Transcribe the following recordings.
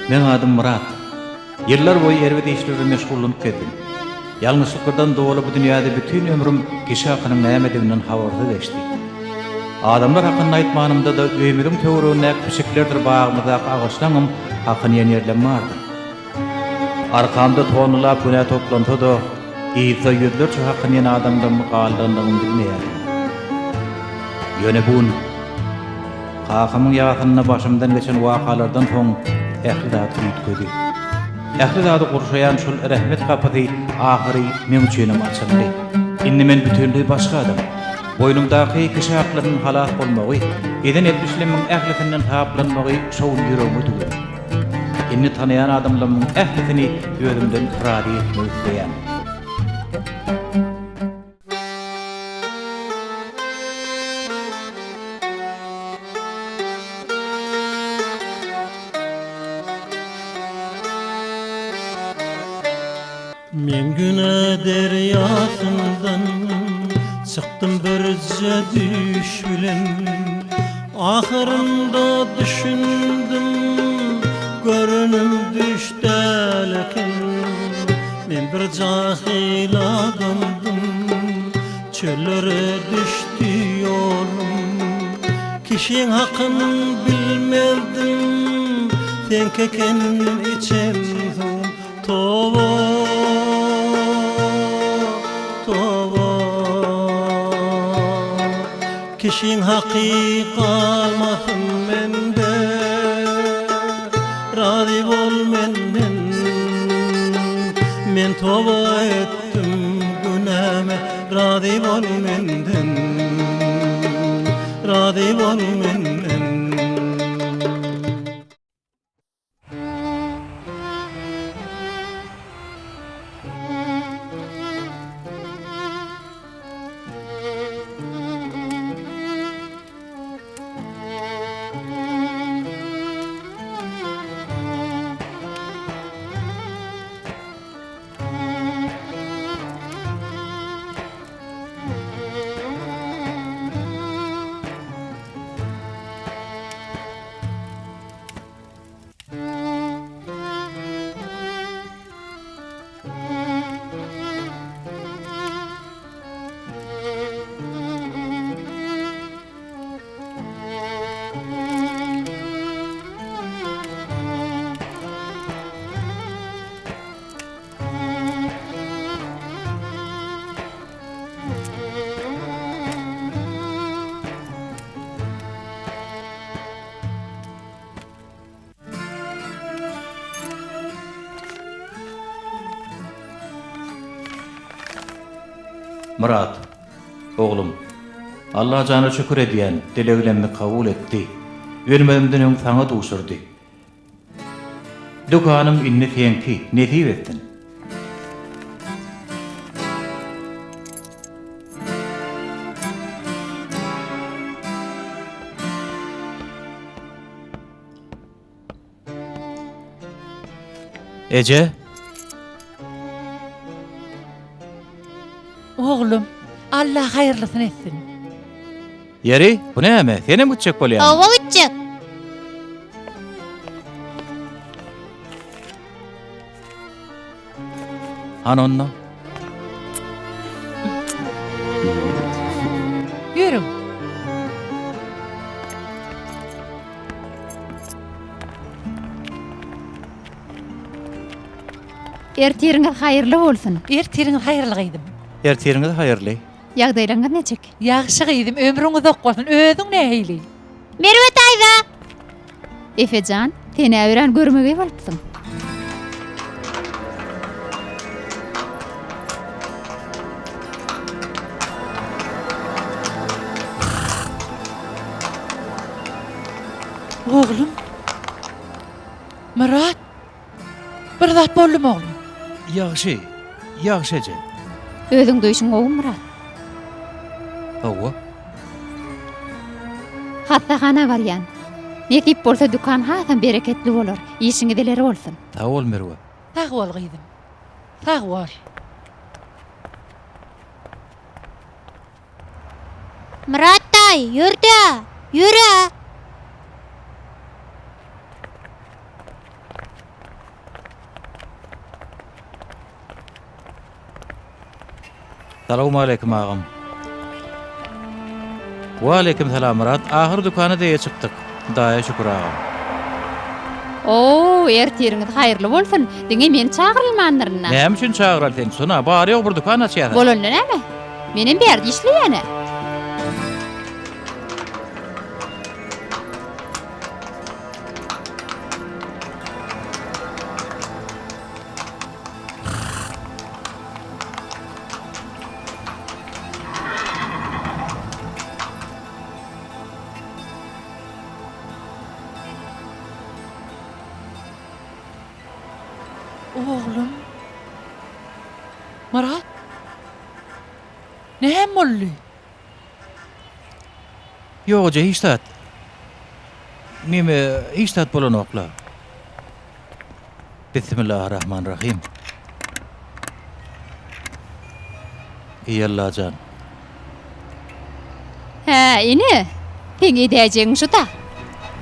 Meň adym Myrat. Ýyllar boýy erbet işler bilen meşgullanyp gezdim. Ýalňyşlyklardan doly bu dünýäde bütin ömrüm kişi hakynyň nämediginden habarsyz geçdi. Adamlar hakynda aýtmanymda-da öýümiziň töweregindäki pişiklerdir bagymyzdaky agaçlaňam hakyny iýen ýerlem bardyr. Arkamda tonnalap günä toplansa-da, yzda ýüzlerçe hakyny iýen adamlarymy galdyrandygymy bilmeýärdim. Ýöne bu gün kakamyň ýasynda başymdan geçen wakalardan soň ähli zat üýtgedi. Ähli zady gurşaýan şol rehmet gapysy ahyry meň üçinem açyldy. Indi men bütinleý başga adam. Boýnumdaky kişi haklarynyň halas bolmagy, eden etmişlerimiň ählisinden saplanmagy şo gün ýüregime düwüldi. Indi tanaýan adamlarymyň ählisini özümden razy etmek isleýän. Men günä derýasyndan çykdym birje düýş bilen Ahyrynda düşündim görenim düýş däl eken Men bir jahyl adamdym Çöllere düşdi ýolum Kişiň hakyn bilmezdim Seňki eken içen suwum Toba, toba Kişiň haky galmasyn mende Razy bol menden Men toba etdim günäme Razy bol menden Razy bol menden. Myrat, oglum, Allajana şükür edýän, dileglemmi kabul etdi. Ölmezimden öň saňa duşurdy. Dükanym indi seňki, nesip etsin. Eje! Oglum, Alla haýyrlysyny etsin. Ýeri, bu näme? Senem gitjek bolýaňmy? Hawa gitjek. Hany onda? Ýörüň. Ertiriňiz haýyrly bolsun. Ertiriňiz haýyrly gyzym. Ertiriňiz haýyrly. Ýagdaýlaryňyz niçik? Ýagşy gyzym, ömrüň uzak bolsun. Özüň nähili? Merwe daýza! Efe jan, sen-ä örän görmegeý bolupsyň. Oglum. Myrat. Bir zat boldumy oglum? Ýagşy, ýagşy eje. Özüň duýşuň gowumy Myrat? Hawa. Hassahana barýan. Nesip bolsa dükan hasam bereketli bolar. Işiňiz ileri bolsun. Sag bol Merwe. Sag bol gyzym. Sag bol. Myrat daýy, ýör-dä! Ýör-ä! Salowmaleýkim agam. Waleýkim salam Myrat, ahyr dükana deýe çykdyk. Hudaýa şükür agam. Oo, ertiriňiz haýyrly bolsun. Diňe men çagyrylmandyryn-a. Näme üçin çagyraly seni Sona, bary-ýogy bir dükan açýasyň. Bolanda näme? Menem bärde işleýän-ä. Oglum. Myrat. Näme boldy? Ýok eje hiç zat. Neme hiç zat bolanokla. Bismillahirrahmanirrahim. Eý Allajan. Hä, ine, seň edäýjegiň şu-da.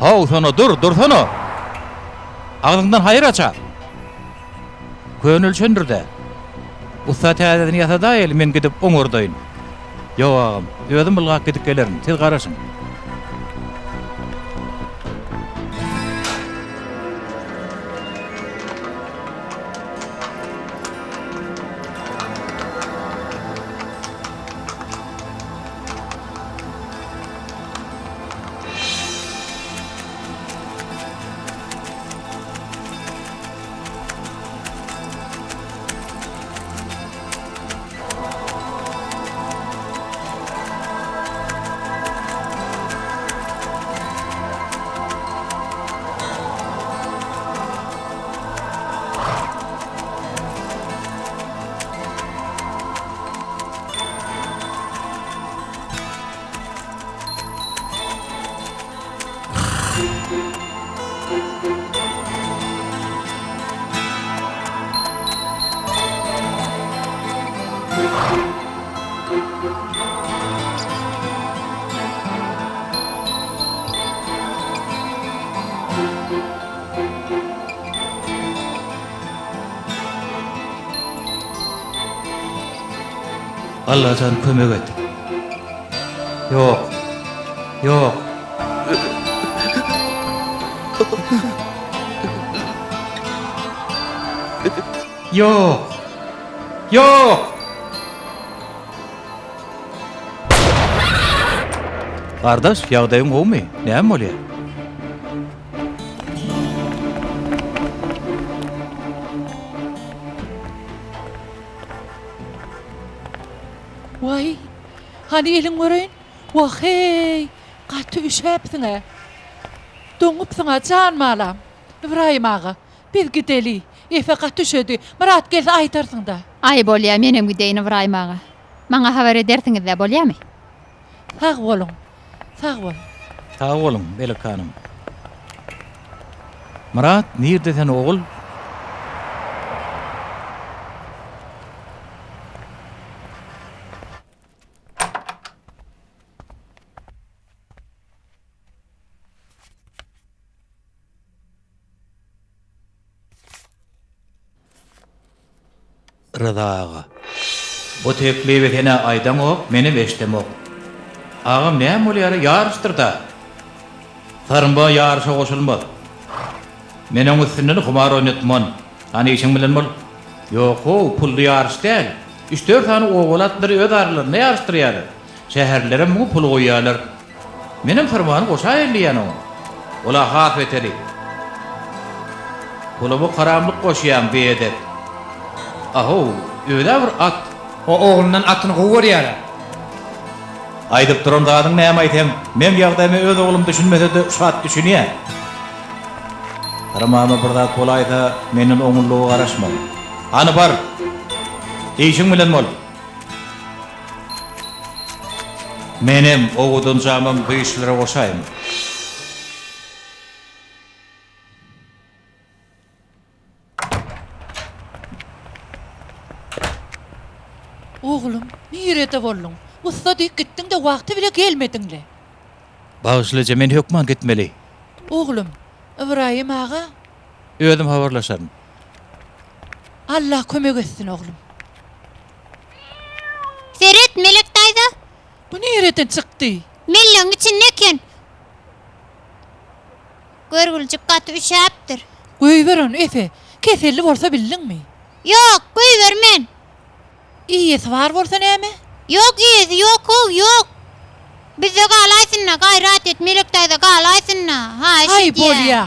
How, Sona, dur, dursana! Agzyňdan haýyr aç-a! Könelşendir-dä. Ussa täzesini ýasadaýaly, men gidip oňardaýyn. Ýok, agam, özüm ylgap gidip gelerin, siz garaşyň. Allajan kömek et. Ýok. Ýok. Ýok. Ýok. Gardaş, ýagdaýyň gowumy? Näme bolýar? Waý, hany eliň göreýin. Wah-eý, gaty üşäpsiň-ä. Doňupsyň-a, jan balam. Ybraýym aga, biz gideli. Efe gaty üşedi. Myrat gelse aýdarsyň-da. Aý, bolýa, menem gideýin, Ybraýym aga. Maňa habar edersiňiz-dä, bolýamy? Sag boluň, sag boluň. Sag boluň, Melek hanym. Myrat, nirde sen, ogul? Ryza aga. Bu teklibi sen-ä aýdaňok, menem eşdemok. Agam näme bolýar-a, ýaryşdyr-da. Sarymba ýaryşa goşulmaz. Men oň üstünden humar oýnatman. Hany işiň bilen bol. Ýok-how, pully ýaryş däl. Üç-dört sany obaly atlary öz aralarynda ýaryşdyrýarlar. Şäherlilerem muňa pul goýýarlar. Menem syrmany goşaýyn diýýän oňa. Ol-a has beteri. Pulumy karamlyk goşýaň, biedep. A-how, öz-ä bir at. O oglundan atyny gowy görýär-ä. Aýdyp duran zadyň näme-aý seň? Meň ýagdaýyma öz oglum düşünmese-de, şu at düşünýä. Syrmama bir zat bolaýsa, menden oňunlyga garaşma. Hany bar, işiň bilen bol. Menem owadanjamam bu işlere goşaýyn. Oglum, nirede bolduň? Ussa diýip gitdiň-de, wagty bile gelmediň-le. Bagyşla eje, men hökman gitmeli. Oglum, Ybraýym aga? Özüm habarlaşaryn. Alla kömek etsin, oglum. Bu nireden çykdy? Mellegiň içinde eken. Görgüljik gaty üşäpdir. Goýber ony, Efe. Keselli bolsa bildiňmi? Ýok, goýbermen. Eýesi bar bolsa näme? Ýok, eýesi ýok-how, ýok. Bizde galaýsyn-da, gaýrat et, Melek daýza, galaýsyn-da, haýyş Haý, edýän. bolýa.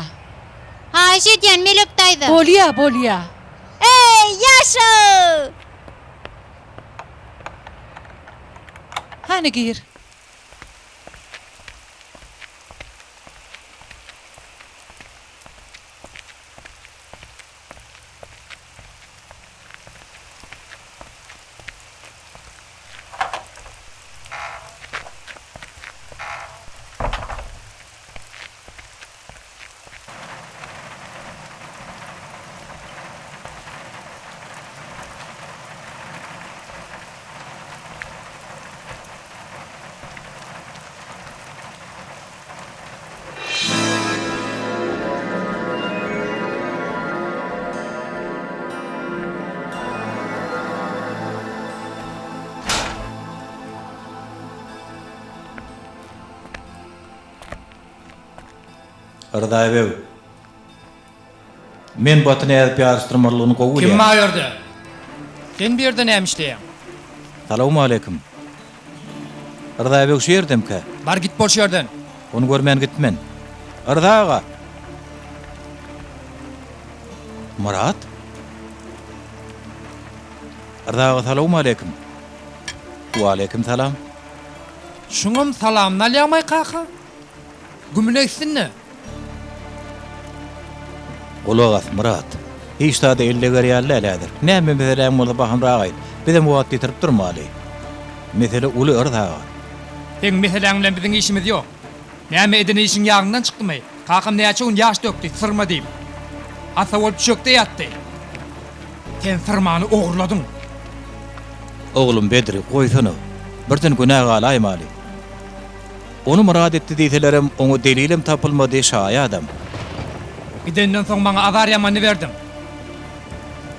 Haýyş edýän, Melek daýza. Bolýa, bolýa. Eý, ýaşa! Hany gir. Yrzaý beg, men bu aty nädip ýaryşdyrmalydygyny gowy bilýän. Kim bar ýerde? Sen bu ýerde näme işleýäň? Salowmaleýkim. Yrza beg şu ýerdemikä? Bar git bol şu ýerden. Ony görmän gitmen. Yrza aga! Myrat? Yrza aga salowmaleýkim. Waleýkim salam. Şuňam salamyny alýaňmaý kaka? Gümüne gitsin-de. Gulak as, Myrat. Hiç zada el deger ýaly däl häzir. Näme meseläň bolsa bahymrak aýt. Bizem wagt ýitirip durmaly. Mesele uly, Yrza aga. Seň meseläň bilen biziň işimiz ýok. Näme eden işiň ýagyňdan çykdymy? Kakam näçe gün ýaş dökdi, syrma diýip. Hassa bolup düşekde ýatdy. Sen syrmany ogurladyň. Oglum Bedri, goýsana. Birden günä galaýmaly. Ony Myrat etdi diýselerem, oňa delilem tapylmady, şaýadam. Gidenden soň maňa azar ýamany berdiň.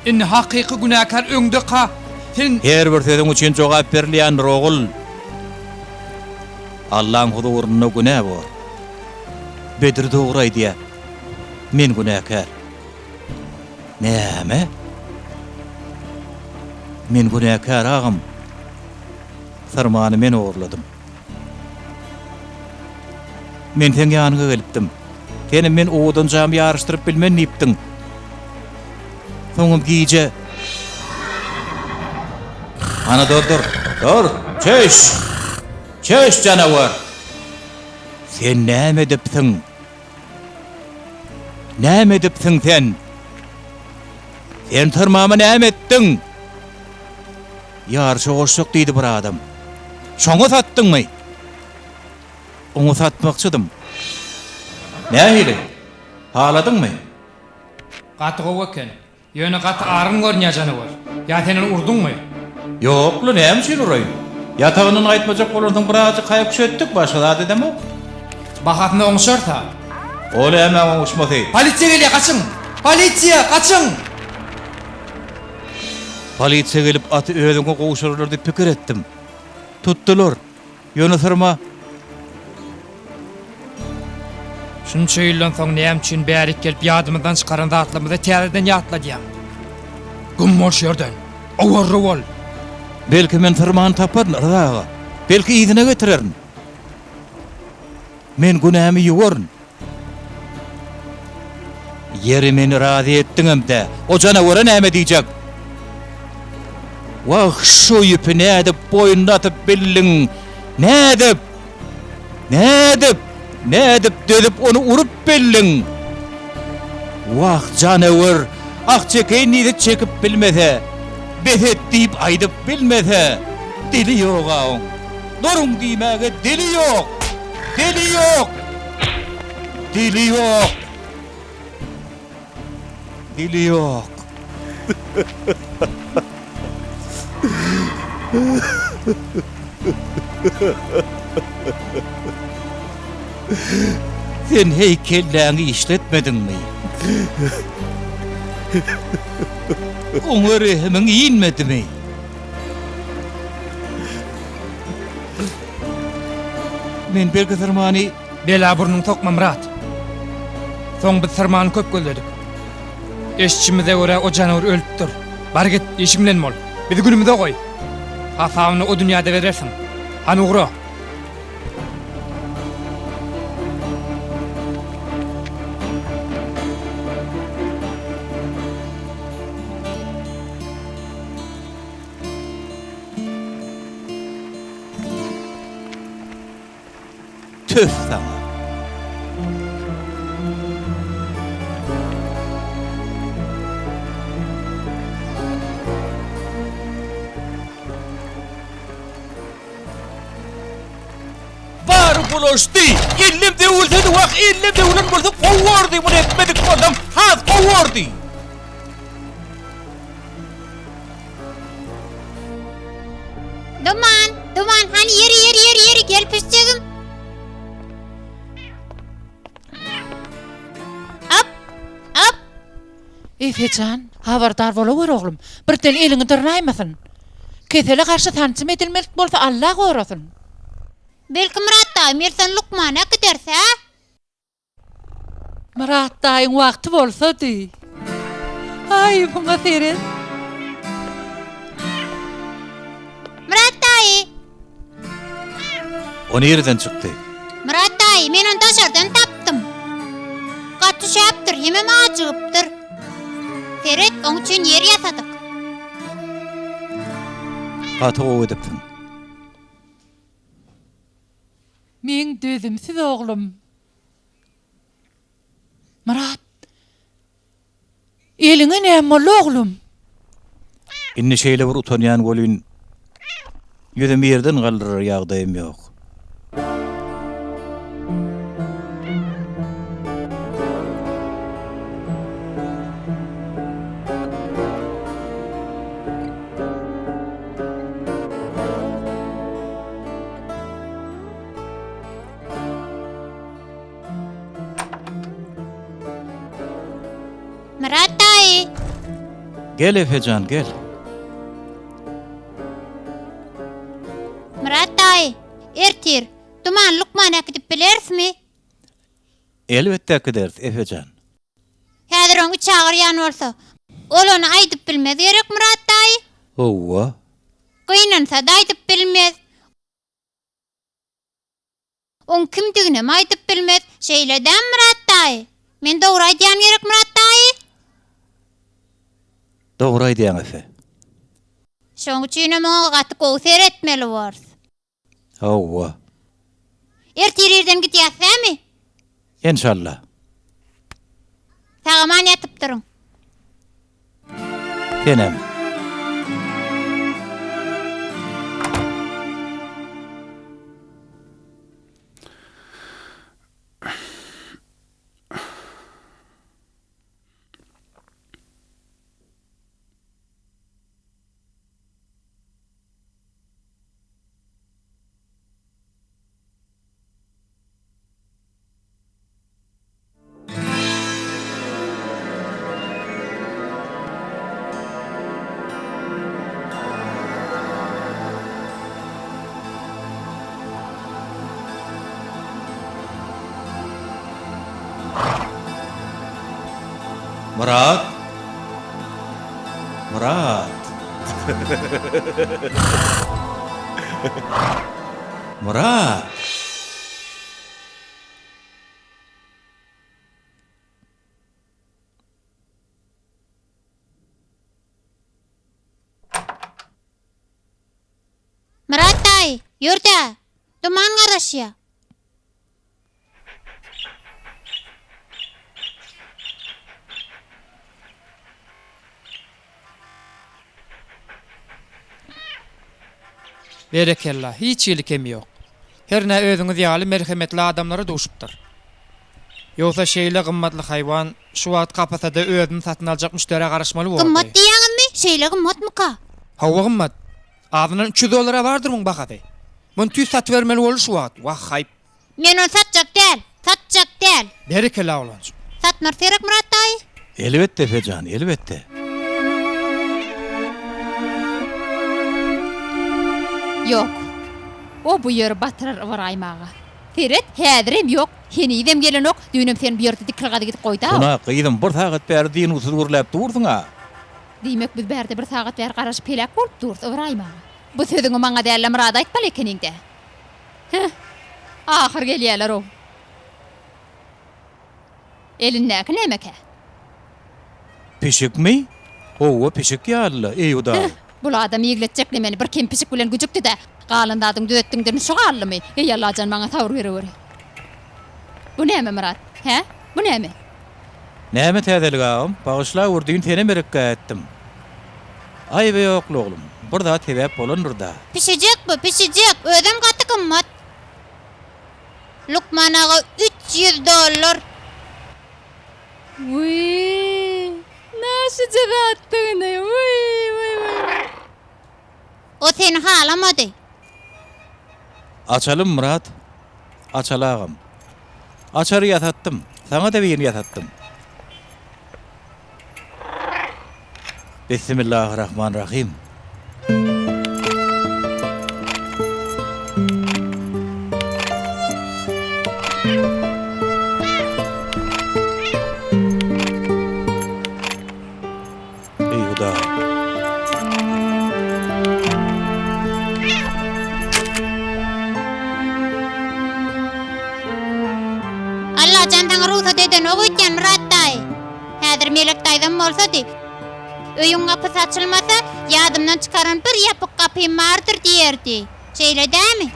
Indi hakyky günäkär öňde ka, sen. Her bir sözüň üçin jogap berilýändir, ogul. Allaň huzurynda günä bor. Bedri dogry aýdýar. Men günäkär. Näme? Men günäkär, agam. Syrmany men ogurladym. Men seň ýanyňa gelipdim. Senem men owadan jamy ýaryşdyryp bilmen diýipdiň. Soňam gije Ana dur dur. Dur! Çüş! Çüş janawar! Sen näme edipsiň? Näme edipsiň sen? Sen syrmamy näme etdiň? Ýaryşa goşjak diýdi bir adam. Şoňa satdyňmy? Oňa satmakçydym. Nähili? Haladyňmy? Gaty gowy eken. Ýöne gaty argyn görünýär janawar. Ýa sen ony urduňmy? Ýok-la, näme üçin uraýyn? Ýatagyndan gaýtmajak bolansoň birazajyk haýak-huşak etdik, başga zat edemok. Bahasyny oňuşarys-a. O nämäň oňuşmasy? Polisiýa gelýär, gaçyň! Polisiýa, gaçyň! Polisiýa gelip aty özüňe gowşurarlar diýip pikir etdim. Tutdular. Ýöne syrma. Şunça ýyldan soň näme üçin bärik gelip ýadymyzdan çykaran zatlarymyzy täzeden ýatladýaň? Güm bol şu ýerden. Owarra bol. Belki men syrmany taparyn, Rza aga. Belki yzyna getirerin. Men günämi ýuwaryn. Ýeri meni razy etdiňem-dä. O janawara näme diýjek? Wah, şu ýüpi nädip boýnuna atyp bildiň? Nädip? Nädip? Nädip dözüp ony urup bildiň? Wah, janawar, ah çekeýin diýse çekip bilmese, bes et diýip aýdyp bilmese, dili ýog-a oň. Duruň diýmäge dili ýok! Dili ýok! Dili ýok! Dili ýok! Sen heý kelläňi işletmediňmi? Oňa rehimiň inmedimi? Men belki syrmany. Bela burnuňy sokma, Myrat. Soň biz syrmany köp gözledik. Eşidişimize görä o janawar ölüpdir. Bar git, işiň bilen bol. Bizi günümize goý. Hasabyny o dünýäde berersiň. Hany ugra. Tüf saňa! Bary bulaşdy. Ellem döwülsedi wah ellem döwülen bolsa gowy bordy muny etmedik bolsam has gowy bordy. Duman, Duman, hany ýeri ýeri ýeri ýeri gel pişjegim. Ap, ap. Efe jan, habardar bolawer oglum, birden eliňi dyrnaýmasyn. Kesele garşy sanjym edilmelik bolsa Alla gorasyn. Belki Myrat daýym ýelsen lukmana äkideris, hä? Myrat daýyň wagty bolsady. Aý, muňa seret. Myrat daýy! O nireden çykdy? Myrat daýy, men ony daşardan tapdym. Gaty üşäpdir, hemem ajygypdyr. Seret, oň üçin ýer ýasadyk. Gaty gowy edipsiň. Meň dözümsiz oglum. Myrat, eliňe näme boldy oglum? Indi şeýle bir utanýan welin, ýüzümi ýerden galdyrar ýagdaýym ýok. Myrat daýy! Gel Efe jan, gel. Myrat daýy, ertir Dumany lukmana äkidip bilerismi? Elbetde äkideris, Efe jan. Häzir oň içi agyrýan bolsa, ol ony aýdyp bilmez gerek, Myrat daýy? Howwa. Gynansa-da aýdyp bilmez. Oň kimdiginem aýdyp bilmez. Şeýle dämi, Myrat daýy? Men dogry aýdýan gerek, Myrat daýy? Dogry aýdýaň, Efe. Şoň üçinem oňa gaty gowy seretmeli borus. Hawa. Ertir irden gidýäs dämi? Enşalla. Sag-aman ýatyp duruň. Senem. Myrat! Myrat! Myrat! Myrat daýy, ýör-dä! Duman garaşýa. Berekella, hiç hili kemi ýok. Hernä özüňiz ýaly merhemetli adamlara duşupdyr. Ýogsa şeýle gymmatly haýwan şu wagt kapasada özüni satyn aljak müşderä garaşmaly bordy. Gymmat diýýäňizmi? Şeýle gymmatmyka? Hawa gymmat. Azyndan 300 dollara bardyr muň bahasy. Muny tüýs satybermeli boldy şu wagt. Wah haýp. Men ony satjak däl! Satjak däl! Berekella oglanjyk. Satmarys gerek Myrat daýy? Elbetde Efe jan, elbetde. Ýok. O bu ýeri batyrar Ybraýym aga. Seret, häzirem ýok, henizem gelenok, düýnem sen bu ýerde dikilgazy gidip goýda. Sona, gyzym, bir sagat bäri dynuwsyz gürläp dursuň-a. Diýmek, biz bärde bir sagat bäri garaşyp heläk bolup durus, Ybraýym aga. Bu sözüňi maňa däl-de Myrada aýtmaly ekeniň-dä. Heh, ahyr gelýäler-ow. Elindäki nämekä? Pişikmi? Howwa, pişik ýaly-la, eý Hudaý. Heh, bul adam ýigletjekle meni, bir kem pişik bilen güjükdi-dä. Galan zadyň düzetdiňden şu galdymy? Eý Allajan maňa sabyr bereweri. Bu näme Myrat? Hä? Bu näme? Näme täzelik agam? Bagyşlawür düýn senem erekgä etdim. Aýby ýokly oglum. Bir zat sebäp bolandyr-da. Pişijek bu, pişijek. Özem gaty gymmat. Lukman aga 300 dollar. Wiý, naşyja zatdygyny, wiý, wiý, wiý. O seni halamady. Açalym Myrat. Açaly agam. Açary ýasatdym. Saňa-da birini ýasatdym. Bissimillahirrahmanirrahim. Eý Hudaý! Allajan saňa rugsat edenok öýtýän Myrat daýy. Häzir Melek daýzam bolsady, Öýüň gapysy açylmasa, ýadymdan çykaran bir ýapyk gapym bardyr diýerdi. Şeýle dämi?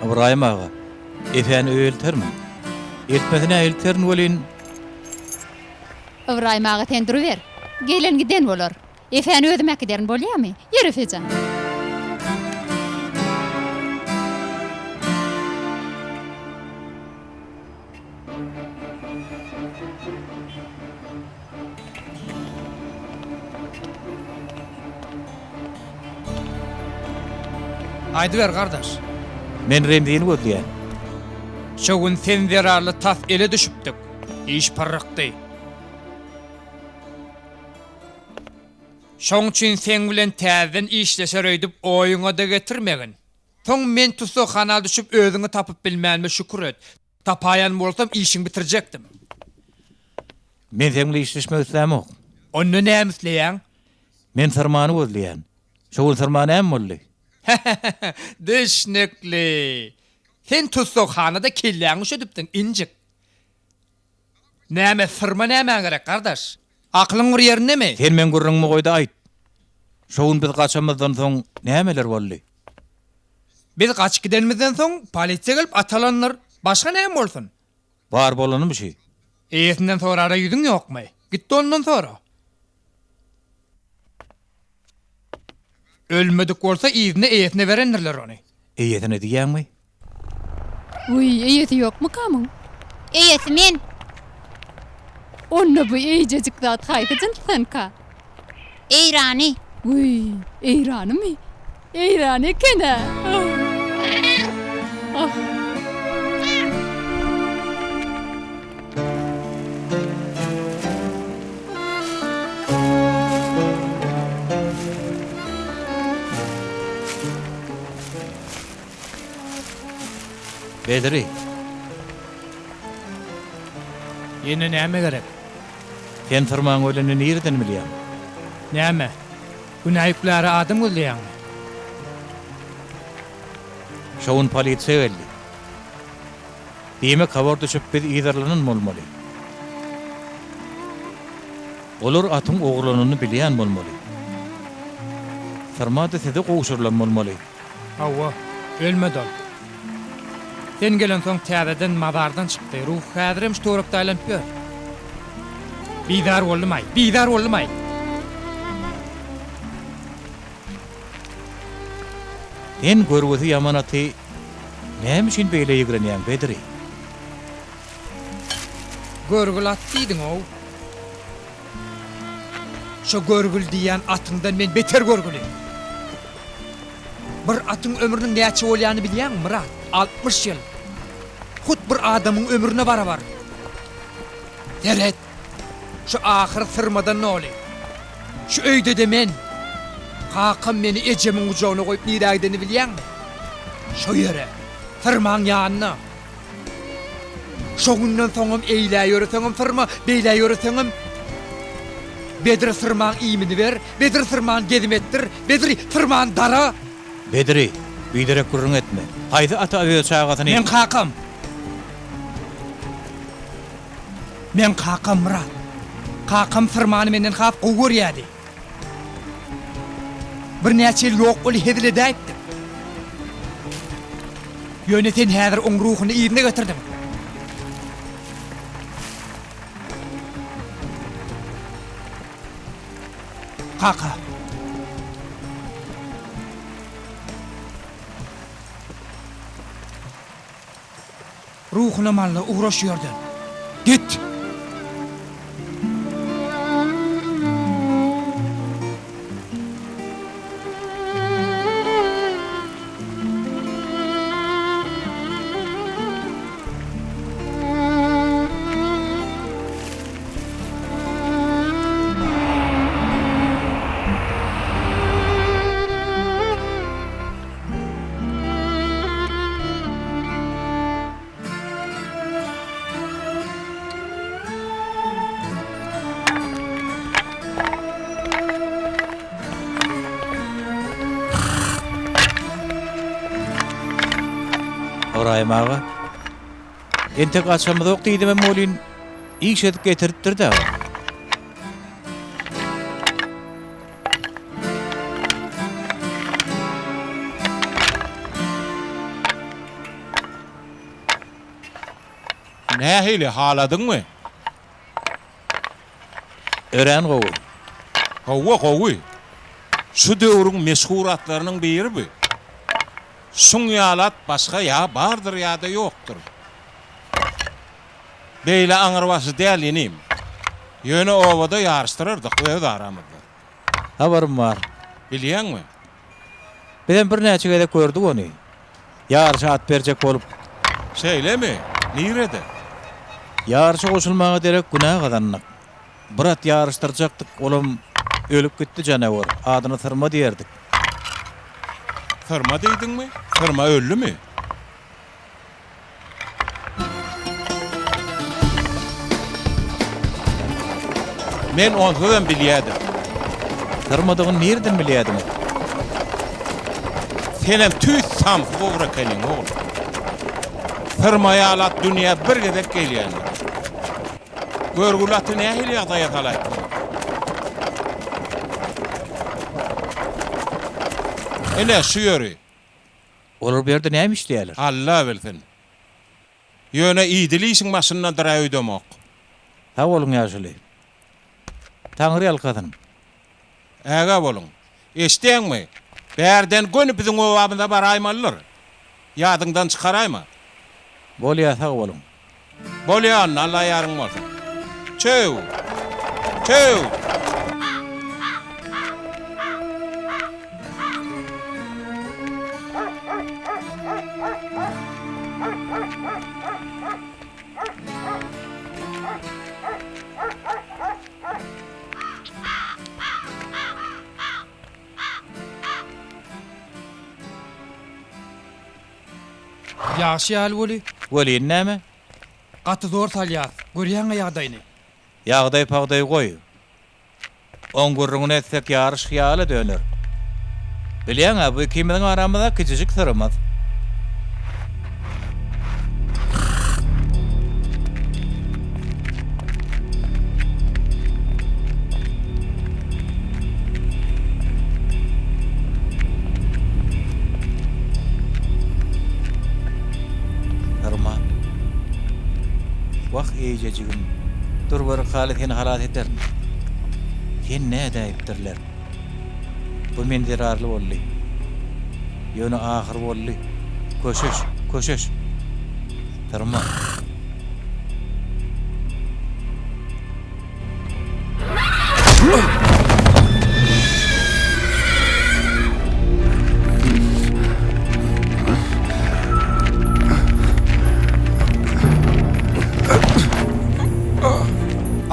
Ybraýym aga, Efäni öýe eltermiň? Eltmesine elterin welin. Ybraýym aga sen duruber. Gelen giden bolar. Efäni özüm äkiderin bolýamy? Ýör Efejan. Aýdyber gardaş. Men Remzini gözleýän. Şo gün sen zerarly tas ele düşüpdik. Iş pyrrykdy. Şoň üçin seň bilen täzeden işleşer öýdüp oýuňa-da getirmegin. Soň men tussaghana düşüp özüňi tapyp bilmänime şükür et. Tapaýan bolsam işiňi bitirjekdim. Men seň bilen işleşmek islämok. Onda näme isleýäň? Men syrmany gözleýän. Şo gün syrma näme boldy? Hä-hä-hä, düşnükli. Sen tussaghanada kelläňi üşedipdiň, injik. Näme, syrma nämä gerek, gardaş? Akylyň bir ýerindemi? Sen meň gürrüňimi goý-da aýt. Şo gün biz gaçamyzdan soň nämeler boldy? Biz gaçyp gidenimizden soň polisiýa gelip at alandyr. Başga näme bolsun? Bar bolanymy şi? Eýesinden sorara ýüzüň ýokmy? Git-de ondan sora. Ölmedik bolsa yzyna eýesine berendirler ony. Eýesine diýýäňmi? Wiý, eýesi ýokmyka muň? Eýesi men. Onda bu eýjejik zat haýsy jynsdanka? Eýrany. Wiý, eýranymy? Eýran eken-ä. Ah. Bedri. Ýene näme gerek? Sen syrmaň ölenini nireden bilýäň? Näme? Günä ýükläre adam gözleýäňmi? Şo gün polisiýa geldi. Diýmek habar düşüp biz yzarlanan bolmaly. Olar atyň ogurlananyny bilýän bolmaly. Syrma-da size gowşurylan bolmaly. Hawa, ölmedi ol. Sen gelensoň täzeden mazardan çykdy. Ruhy häzirem şu töwerekde aýlanyp ýör. Bizar boldum-aý, bizar boldum-aý! Sen görgüsi ýaman aty näme üçin beýle ýigrenýäň, Bedri? Görgül at diýdiň-ow. Şo görgül diýýän atyňdan men beter görgüli. Bir atyň ömrüniň näçe bolýanyny bilýäňmi, Myrat? 60 ýyl. Hut bir adamyň ömrüne barabar. Seret, şu ahyr syrmadan doly. Şu öýde-de men. Kakam meni ejemiň gujagyna goýup nirä gidenini bilýäňmi? Şo ýere, syrmaň ýanyna. Şo günden soňam eýlä ýöreseňem syrma, beýlä ýöreseňem Bedri syrmaň iýmini ber, Bedri syrman gezim etdir, Bedri syrman dara! Bedri, biderek gürrüň etme. Haýsy ata öz çagasyny. Meň kakam. Meň kakam Myrat. Kakam syrmany menden has gowy görýärdi. Birnäçe ýyl ýok weli hezil edäýipdir. Ýöne sen häzir oň ruhuny yzyna getirdiň. Kaka. Ruhunam al-da, ugra şu ýerden. Git! Ybraýym aga, entek açamyzok diýdimem welin, iş edip getiripdir-dä. Nähili, haladyňmy? Örän gowy. Hawa, gowy. Şu döwrüň meşhur atlarynyň biri bu. Şuň ýaly at başga ýa bardyr ýa-da ýokdur. Beýle aňrybaşy däl inim. Ýöne obada ýaryşdyrardyk öz aramyzda. Habarym bar. Bilýäňmi? Bizem birnäçe gezek gördük ony. Ýaryşa at berjek bolup. Şeýlemi? Nirede? Ýaryşa goşulmaga derek günä gazandyk. Bir at ýaryşdyrjakdyk, olam ölüp gitdi janawer. Adyny Syrma diýerdik. Syrma diýdiňmi? Syrma öldümi? Men onsuzam bilýädim. Syrmadygyny nireden bilýädiňiz? Senem tüýs samsyk ogry ekeniň, ogul. Syrma ýaly at dünýä bir gezek gelýändir. Görgüli aty nähili ýagdaýa salaýypsyň? Ine, şu ýeri. Olar bu ýerde näme işleýärler? Alla bilsin. Ýöne idili işiň başyndadyr-a öýdemok. Sag boluň ýaşuly. Taňry ýalkasyn. Ägä boluň. Eşidýäňmi? Bärden göni biziň obamyza baraýmalydyr. Ýadyňdan çykaraýma. Bolýa sag boluň. Bolýa onda Alla ýaryň bolsun. Çöw! Çöw! Ýagşy ýaly weli. Welin näme? Gaty zor salýas. Görýäň-ä ýagdaýyny. Ýagdaý-pagdaýy goý. Oň gürrüňini etsek ýaryş hyýala döner. Bilýäň-ä, bu ikimiziň aramyzda kiçijik syrymyz. Syrma. Wah, eýjejigim, dur bir haly seni halas ederin. Sen nädäýipdirler? Bu men zerarly boldy. Ýöne ahyr boldy. Köşeş, köşeş. Syrma.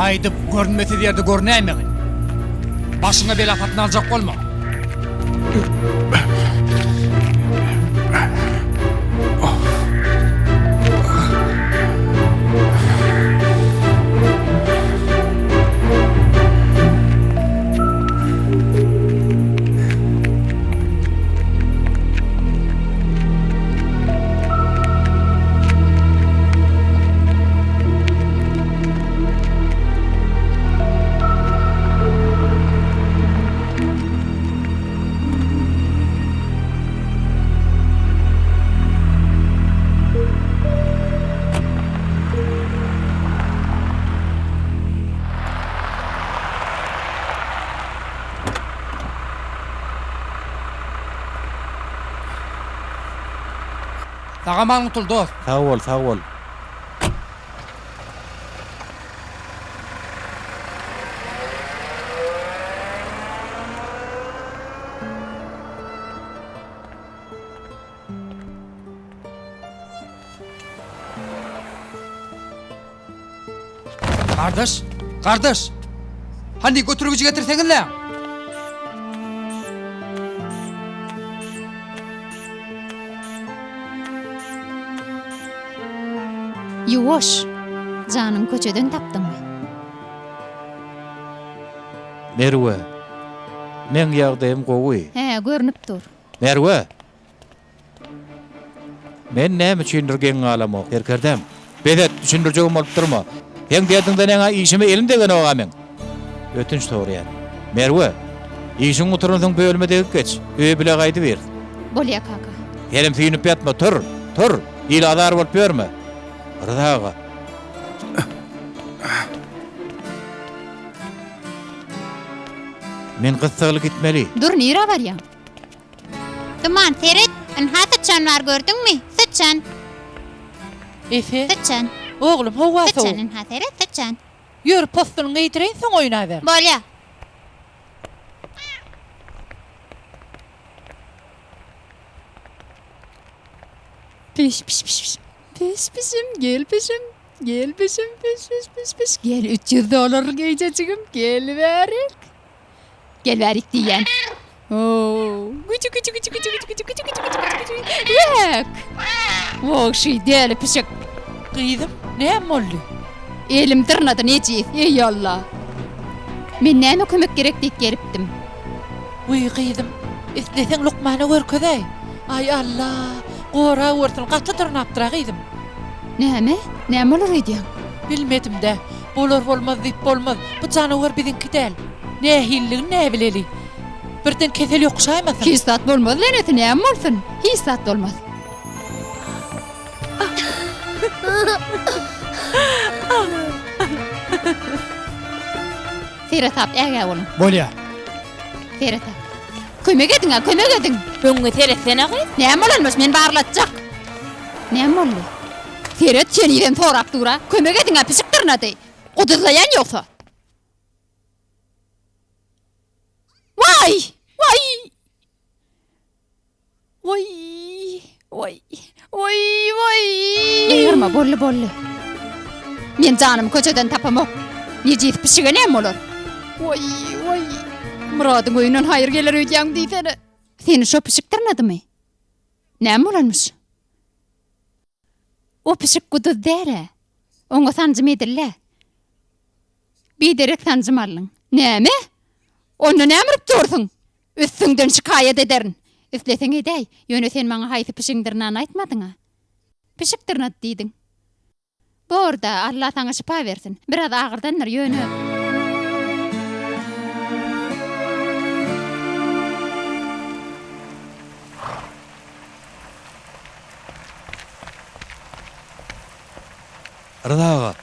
Gaýdyp görünmesiz ýerde görünäýmegin. Başyňa bela satyn aljak bolma. Sag-aman gutul, dost! Sag bol, sag bol. Gardaş, gardaş! Hany götürgüji getirseňizle! Ýuwaş! Janyňy köçeden tapdyňmy? Merwe, meň ýagdaýym gowy. Hä, görnüp dur. Merwe! Men näme üçindir geň galamok, serkerdäm. Bes et, düşündirjegem bolup durma. Seň derdiňden ýaňa işime elim degenok-a meň. Ötünç soraýan. Merwe, işiň gutaransoň bölüme degip geç, öýe bile gaýdybiris. Bolýa, kaka. Senem süýnüp ýatma, tur, tur! Il azar bolup ýörme. Rza aga. Men gyssagly gitmeli. Dur, nirä barýaň? Duman, seret, ynha syçan bar, gördüňmi? Syçan. Efe. Syçan. Oglum, howa sowuk. Syçan, ynha seret, syçan. Ýör, possunyňy geýdireýin, soň oýnaber. Bolýa. Piş, piş, piş, piş. Piş, pişim, gel pişim. Gel pişim, piş, piş, piş, piş. Gel 300 dollarlyk eýjejigim, gel bärik. Gel bärik diýýän. Oo, güçü güçü güçü güçü güçü güçü güçü güçü güçü güçü. Ýek. Wagşy däli pişik. Gyzym, näme boldy? Elim dyrnady nejis, eý Alla. Men näme kömek gerek diýip gelipdim. Wiý gyzym, isleseň lukmana görkezäý. Aý Alla, gora görsün, gaty dyrnapdyr-a gyzym. Näme? Näme bolar öýdýäň? Bilmedim-dä. Bolar-bolmaz diýip bolmaz. Bu janawar biziňki däl. Nähililigini näbileli. Birden kesel ýokuşaýmasyn. Hiç zat bolmaz leneti, näme bolsun? Hiç zat bolmaz. Seresap ägä boluň. Bolýa. Seresap. Kömek ediň-ä, kömek ediň! Öňüňe seretsene gyz. Näme bolanmyş, men barlatjak. Näme boldy? Seret, henizem sorap dur-a. Kömek ediň-ä, pişik dyrnady. Guduzlaýan ýogsa. Waý! Waý! Waý! Waý! Waý! Waý! Gygyrma, boldy, boldy. Men janymy köçeden tapamok. Nejis pişige näme bolar? Waý, waý! Myradyň öýünden haýyr geler öýdýäňmi diýsene. Seni şo pişik dyrnadymy? Näme bolanmyş? O pişik guduz däl-ä. Oňa sanjym edildi-ä. Biderek sanjym aldyň. Näme? Onda näme urup dursuň? Üstüňden şikaýat ederin. Isleseň edäý. Ýöne sen maňa haýsy pişigiň dyrnanyny aýtmadyň-a. Pişik dyrnady diýdiň. Bor-da, Alla saňa şypa bersin. Biraz agyrdandyr, ýöne. Rza aga.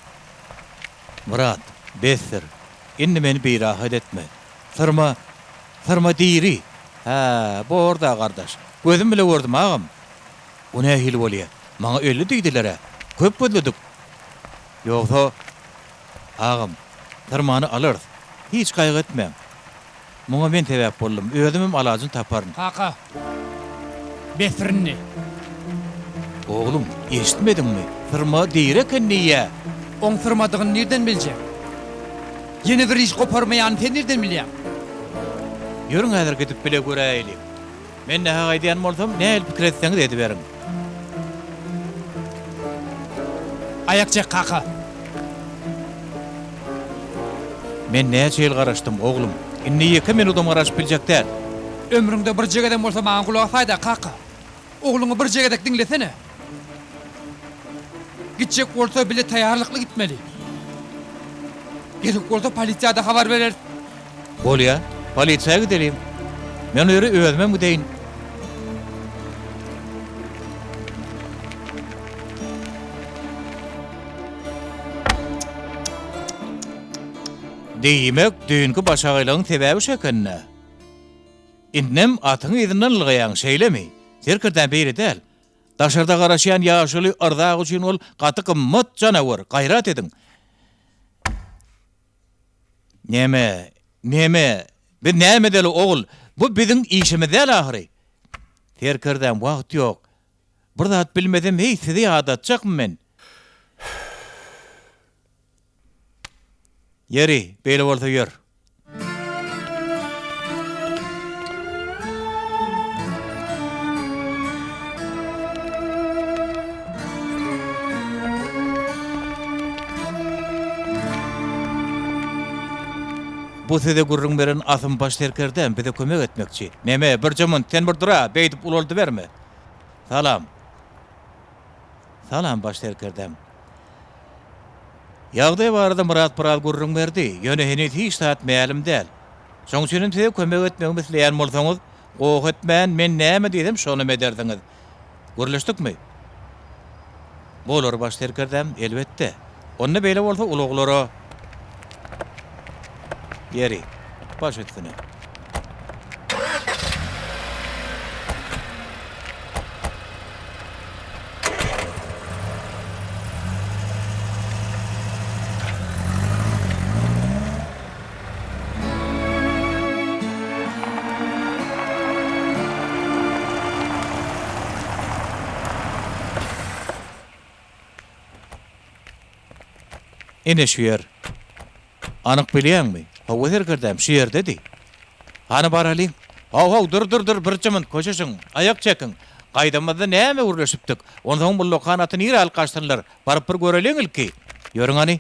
Myrat, besdir. Indi meni birahat etme. Syrma, syrma diri. Hä, bor-da, gardaş. Gözüm bile gördüm, agam. O nähili bolýa? Maňa öldi diýdiler-ä. Köp gözledik. Ýogsa, agam, syrmany alarys. Hiç gaýgy etmäň. Muňa men sebäp boldum. Özümem alajyny taparyn. Kaka, besdir indi. Oglum, eşitmediňmi? Syrma diri eken diýýä. Oň syrmadygyny nirden biljek? Ýene bir iş goparmaýanyny sen nirden bilýäň? Ýörüň häzir gidip bile göräýeliň. Men nähak aýdýan bolsam, nähili pikir etseňiz ediberiň. Aýak çek, kaka! Men näçe ýyl garaşdym, oglum. Indi ýeke minudam garaşyp biljek däl. Ömrüňde birje gezem bolsa maňa gulak asaý-da, kaka! Ogluňy birje gezek diňlesene. Gitjek bolsa bile taýýarlykly gitmeli. Gerek bolsa polisiýa-da habar bereris. Bolýa, polisiýa gideliň. Men o ýere özümem gideýin. Diýmek, düýnki başagaýlygyň sebäbi şu eken-dä. Indem atyň yzyndan ylgaýaň, şeýlemi? Serkerdäm beýle däl. Daşarda garaşýan ýaşuly Yrzak üçin ol gaty gymmat janawer, gaýrat ediň. Neme, neme, biz näme edeli, ogul? Bu biziň işimiz däl ahyry. Serkerdäm, wagt ýok. Bir zat bilmesem, heý, sizi ýadatjakmy men? Ýeri, beýle bolsa ýör. Bu size gürrüň beren Asym baş serkerdäm bize kömek etmekçi. Neme, birje munt, sen bir dur-a, beýdip ulaldyberme. Salam. Salam, baş serkerdäm. Ýagdaý barada Myrat biraz gürrüň berdi, ýöne heniz hiç zat mälim däl. Şoň üçinem size kömek etmegimi isleýän bolsaňyz, goh etmän, men näme diýsem, şonam edersiňiz. Gürleşdikmi? Bolar, baş serkerdäm, elbetde. Onda beýle bolsa ulaglara. Ýeri, baş üstüne. Ine şu ýer. Anyk bilýäňmi? Hawa serkerdäm, şu ýerdedi. Hany baralyň. How-how, dur, dur, dur, birje munt, köşeşiň, aýak çekiň. Gaýdamyzda näme gürleşipdik? Onsoň ullakan aty nirä alyp gaçsynlar? Baryp bir göreliň ilki. Ýörüň hany.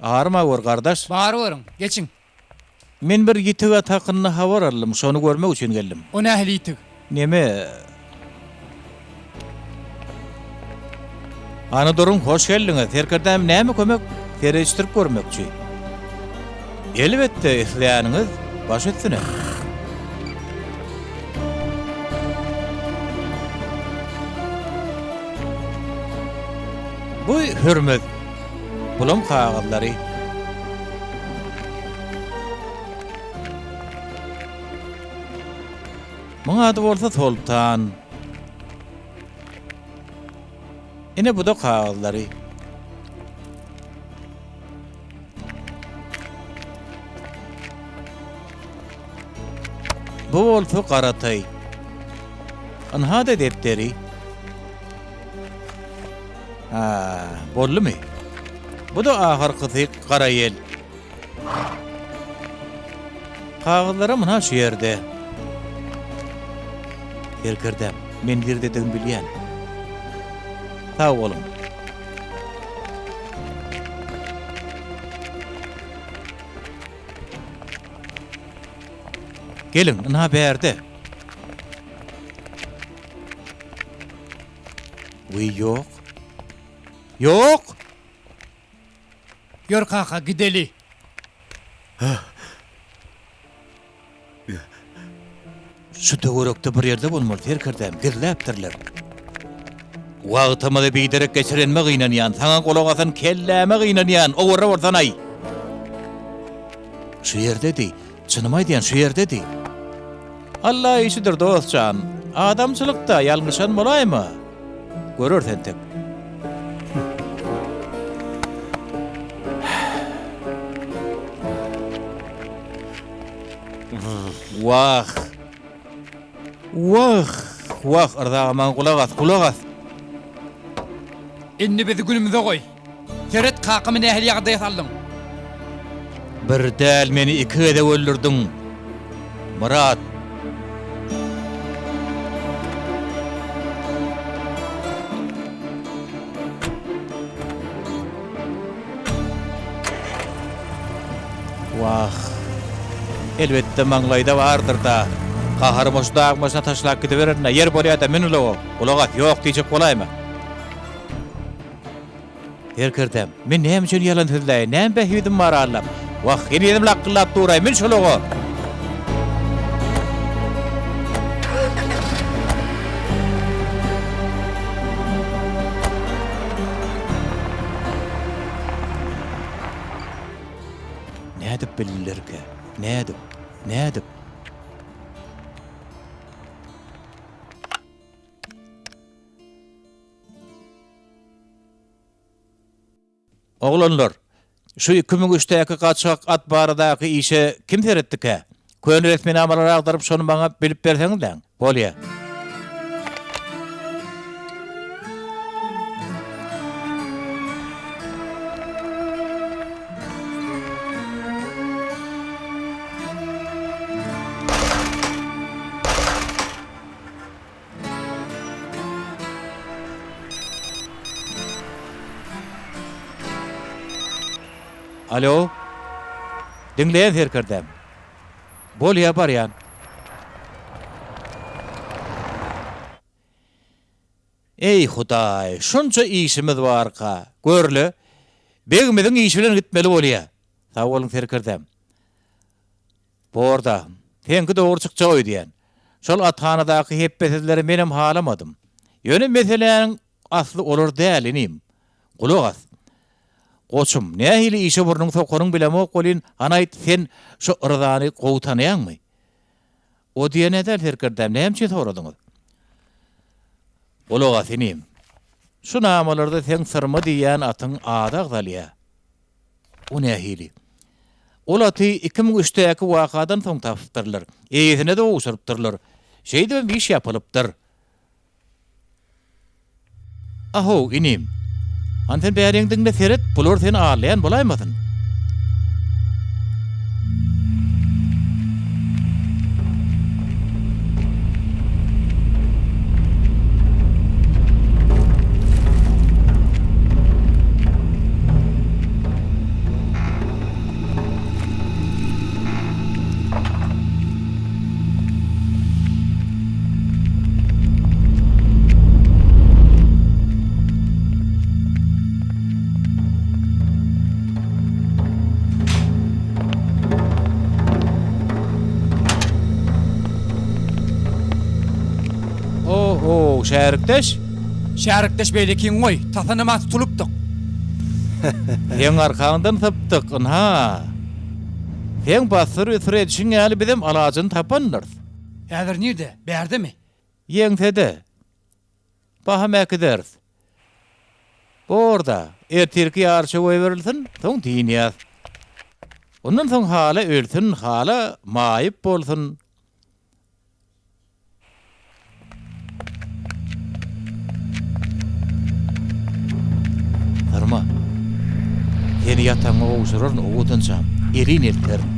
Arma gör, gardaş. Baryberiň, geçiň. Men bir ýitig at hakynda habar aldym, şony görmek üçin geldim. O nähili ýitig? Neme? Hany duruň, hoş geldiňiz. Serkerdäm näme kömek? Seredişdirip görmekçi. Elbetde, isleýäniňiz baş üstüne. Bu Hürmüz. Bulam kagyzlary. Muň ady bolsa Soltan. Ine bu-da kagyzlary. Bu bolsa Garataý. Ynha-da depderi. Hä, boldumy? Bu-da ahyrkysy gara ýel. Kagyzlaram ynha şu ýerde. Serkerdäm, men nirdedigini bilýän. Sag boluň. Geliň, ynha bärde. Wiý, ýok. Ýok! Ýör kaka, gideli. Şu töwerekde bir ýerde bolmaly, serkerdäm, gizläpdirler. Wagtymyzy biderek geçirenime gynanýan, saňa gulak asan kelläme gynanýan, owarra bolsan-aý. Şu ýerdedi, çynymy aýdýan, şu ýerdedi. Alla işidir, dost jan. Adamçylykda ýalňyşan bolaýma. Göreris entek. Wah. Wah, wah, Yrza aga maňa gulak as, gulak as. Indi bizi günümize goý. Seret kakamy nähili ýagdaýa saldyň. Bir däl meni iki gezek öldürdiň. Myrat. Wah. Elbetde maňlaýda bardyr-da. Gaharyma şu dagyň başyna taşlap gidiberin-dä. Ýer bolýa-da, mün ulaga. Gulak as, ýok diýjek bolaýma. Serkerdäm, men näme üçin ýalan sözläýin, näme bähbidim bar Allam? Wah, henizem lakgyllap dur-aý, mün şolaga! Nädip bildilerkä? Nädip? Nädip? Oglanlar, şu 2003-däki gaçgak at baradaky işe kim seretdikä? Köne resminamalary agdaryp şony maňa bilip berseňizläň. Bolýa. Alo. Diňleýän serkerdäm. Bolýa barýan. Eý Hudaý, şunça işimiz barka, görle, begimiziň işi bilen gitmeli bolýa. Sag boluň serkerdäm. Borda, seňki dogry çykjak öýdýän. Şol athanadaky hepbesizleri menem halamadym. Ýöne meseläniň asly olar däl, inim. Gulak as. Goçum, nähili işe burnuňy sokanyňy bilemok welin, hany aýt, sen şo Yrzany gowy tanaýaňmy? O diýen-ä däl, serkerdäm, näme üçin soradyňyz? Gulak as, inim. Şu namalarda seň Syrma diýýän atyň ady agzalýa. O nähili? Ol aty 2003-däki wakadan soň tapypdyrlar. Eýesine-de gowşurypdyrlar. Şeýdibem iş ýapylypdyr. A-how, inim. Hany sen bäriň diňle seret, bular seni aldaýan bolaýmasyn? O-o, şärikdeş? Şärikdeş beýlekiňi goý, tasanama tutulypdyk. Seň arkaňdan sypdyk, ynha. Seň bassyr-üsür edişiň ýaly bizem alajyny tapandyrys. Häzir nirde? Bärdemi? Ýeňsede. Baham äkideris. Bor-da, ertirki ýaryşa goýberilsin, soň dynýas. Ondan soň hala ölsün, hala maýyp bolsun. Syrma. Seni ýatagyňa gowşuraryn, owadanjam. Elin elterin.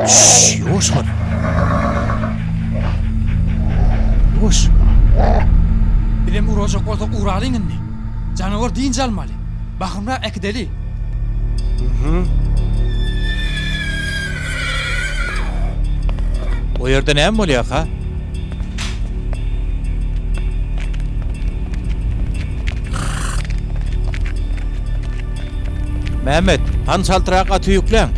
Şşş, ýuwaş bol. Ýuwaş. Bizem urajak bolsak uralyň indi. Janawar dynç almaly. Bahymrak äkideli. O ýerde näme bolýarka? Mehmet, hany çaltrak aty ýükläň.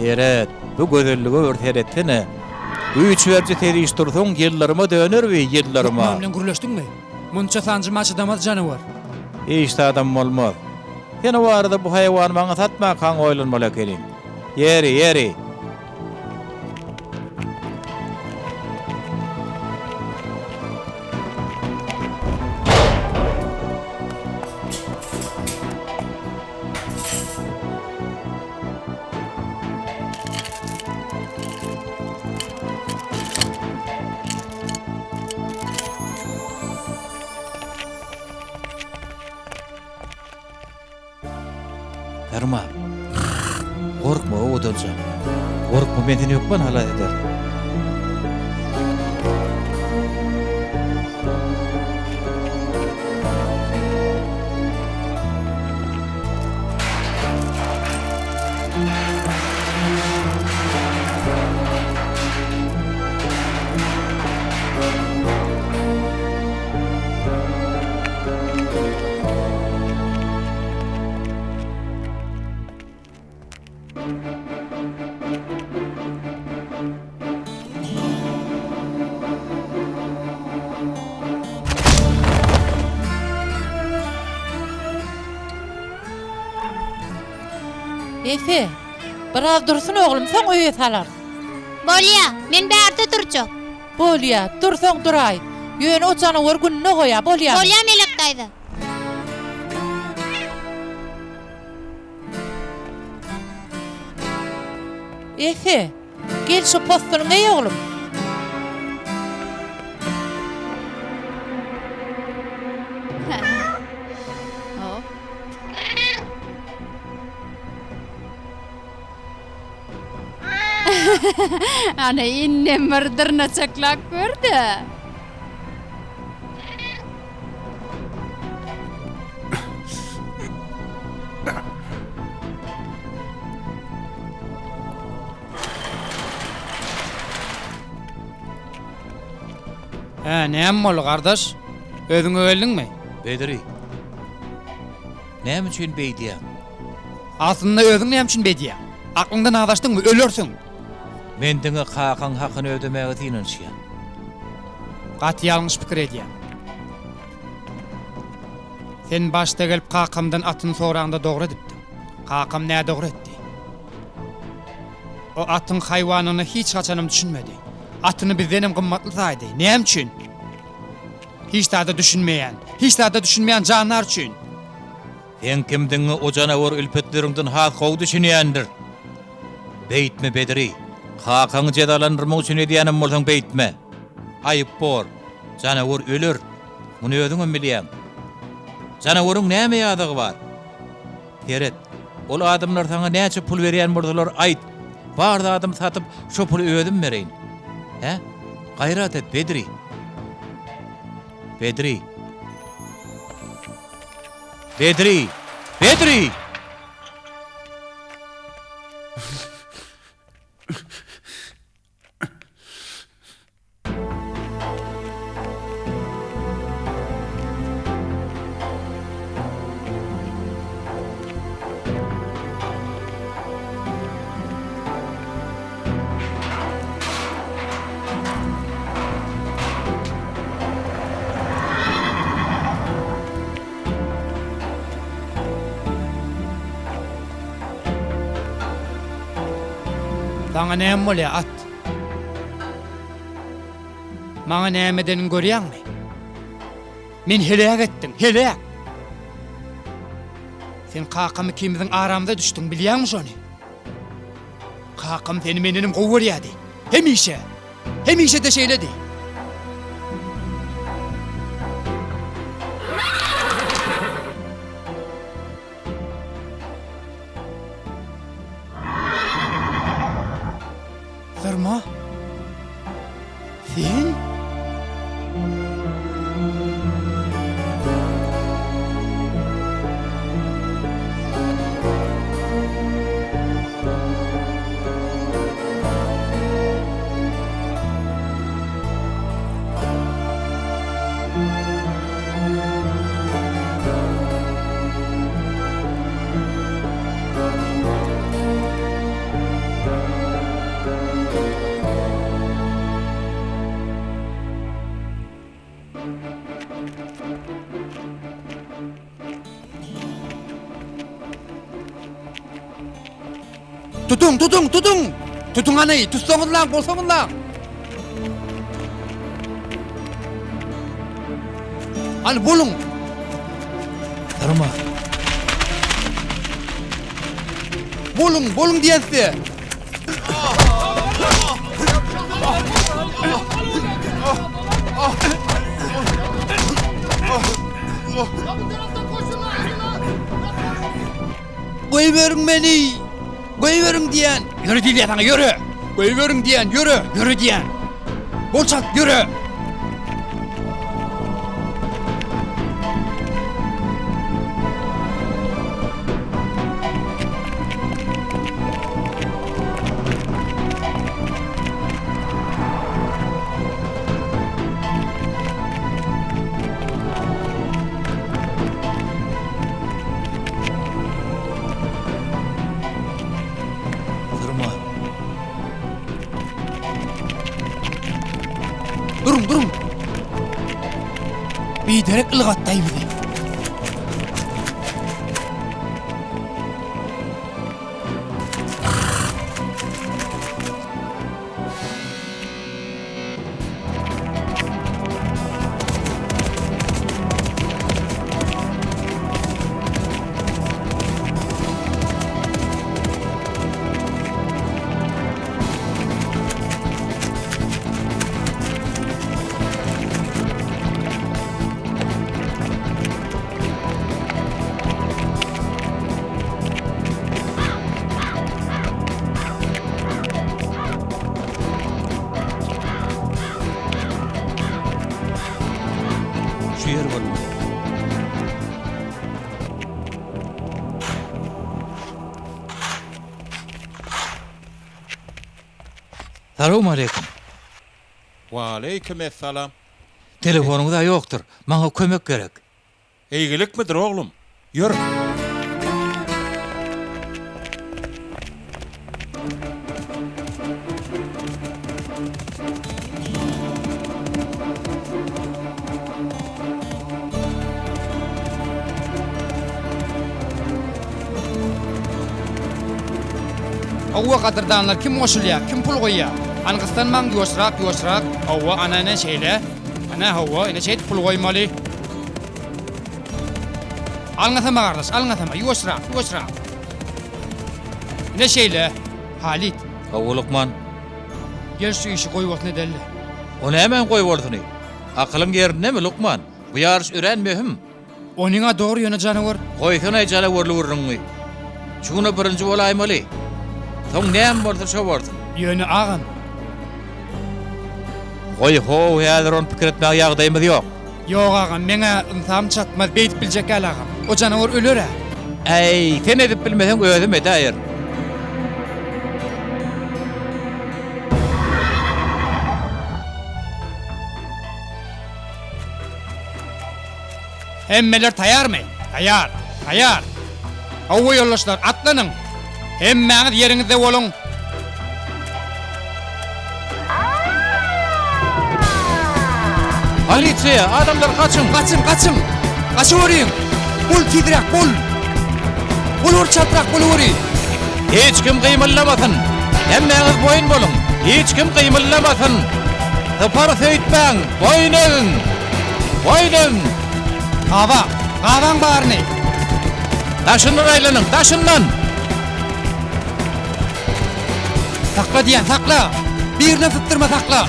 Seret, bu gözellige bir seretsene. Güýç beriji seriş dursaň, ýyldyryma döner bi, ýyldyryma. Lukman bilen gürleşdiňmi? Munça sanjyma çydamaz janawar. Hiç zadam bolmaz. Sen o barada bu haýwany maňa satmakaň oýlanmaly ekeniň. Ýeri, ýeri. Garma. Gorkma, owadanjan. Gorkma, men seni hökman halas ederin. Efe, biraz dursun oglum, soň öýe salarys. Bolýa, men bärde durjak. Bolýa, dursaň duraý. Ýöne o janawar gününe goýa, bolýamy? Bolýa, Melek daýza. Efe, gel şu possunyňy geý oglum. Ana indem bir dyrnaçaklap gör-de. Hä, näme boldy, gardaş? Özüňe geldiňmi? Bedri, näme üçin beýdýäň? Aslynda özüň näme üçin beýdýäň? Aklyňdan azaşdyňmy? Ölersiň! Men diňe kakaň hakyny ödemäge synanyşýan. Gaty ýalňyş pikir edýäň. Sen başda gelip kakamdan atyny soraňda dogry edipdiň. Kakam nädogry etdi. O atyň haýwanyna hiç haçanam düşünmedi. Atyny bizdenem gymmatly saýdy. Näme üçin? Hiç zada düşünmeýän, hiç zada düşünmeýän jandar üçin. Seň kimdigiňe o janawar ülpetleriňden has gowy düşünýändir. Beýtme, Bedri. Kakaňy jezalandyrmak üçin edýänem bolsaň beýtme. Aýyp bor. Janawar öler. Muny özüňem bilýäň. Janawaryň näme ýazygy bar? Seret, ol adamlar saňa näçe pul berýän bolsalar aýt. Bar zadymy satyp, şo puly özüm bereýin. Hä? Gaýrat et, Bedri. Bedri. Bedri! Bedri! Saňa näme bolýar, at? Maňa näme edeniňi görýäňmi? Meni heläk etdiň, heläk! Sen kakam ikimiziň aramyza düşdüň, bilýäňmi şony? Kakam seni mendenem gowy görýärdi. Hemişe! Hemişe-de şeýledi. Syrma? Sen? Tutuň, tutuň, tutuň! Tutuň hany, tutsaňyzlaň, bolsaňyzlaň! Hany, boluň! Syrma. Boluň, boluň diýen size! Goýberiň meni! Goýberiň diýen! Ýöre diýýän saňa, ýöre! Goýberiň diýen, ýöre! Ýöre diýen! Bol çalt, ýöre! Durma. Duruň, duruň. Biderek ylgatdaý bizi. Şu ýer bolmaly. Salowmaleýkim. Waleýkim essalam. Telefonyňyz-a ýokdur. Maňa kömek gerek. Eýgilikmidir, oglum? Ýör. Hawa gadyrdanlar kim goşulýar, kim pul goýýar? Hany gyssanmaň ýuwaşrak ýuwaşrak. Hawa ana ine şeýle. Ana hawa ine şeýdip pul goýmaly. Alňasama gardaş, alňasama, ýuwaşrak, ýuwaşrak. Ine şeýle, Halit. Hawa, lukman. Gel şu işi goýbolsun edeli. O nämäň goýbolsuny? Akylyň ýerindemi, lukman? Bu ýaryş örän möhüm. Onyň-a dogry, ýöne janawar. Goýsana janawarly gürrüňiňi. Şu gün-ä birinji bolaýmaly. Soň näme bolsa şo bolsun. Ýöne agam. Goý, how, häzir ony pikir etmäge ýagdaýymyz ýok. Ýok agam, meň-ä ynsabym çatmaz, beýdip biljek däl agam. O janawar öler-ä. Äý, sen edip bilmeseň özüm edäýerin. Hemmeler taýarmy? Taýar! Taýar! Hawa ýoldaşlar, atlanyň! Hemmäňiz ýeriňizde boluň! Polisiýa! Adamlar gaçyň! Gaçyň, gaçyň! Gaçaweriň! Bol tizräk, bol! Boluber çaltrak bolaweri! Hiç kim gymyldamasyn! Hemmäňiz boýun boluň! Hiç kim gymyldamasyn! Syparys öýtmäň! Boýun egiň! Boýun egiň! Gaba! Gabaň baryny! Daşyndan aýlanyň, daşyndan! Sakla diýýän, sakla! Birinem sypdyrma, sakla!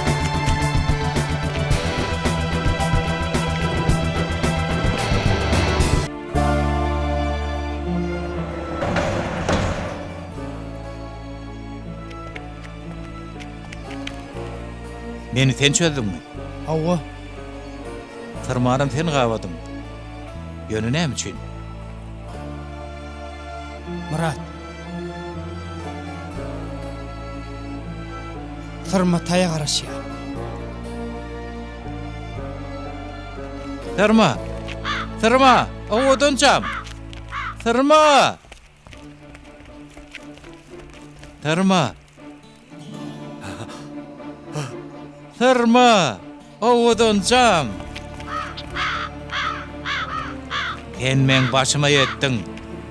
Meni sen çözdüňmi? Hawa. Syrmanam sen gabadyň. Ýöne näme üçin? Myrat. Syrma taýa garaşýar. Syrma! Syrma! Owadanjam! Syrma! Syrma! Syrma! Owadanjam! Sen meň başyma ýetdiň.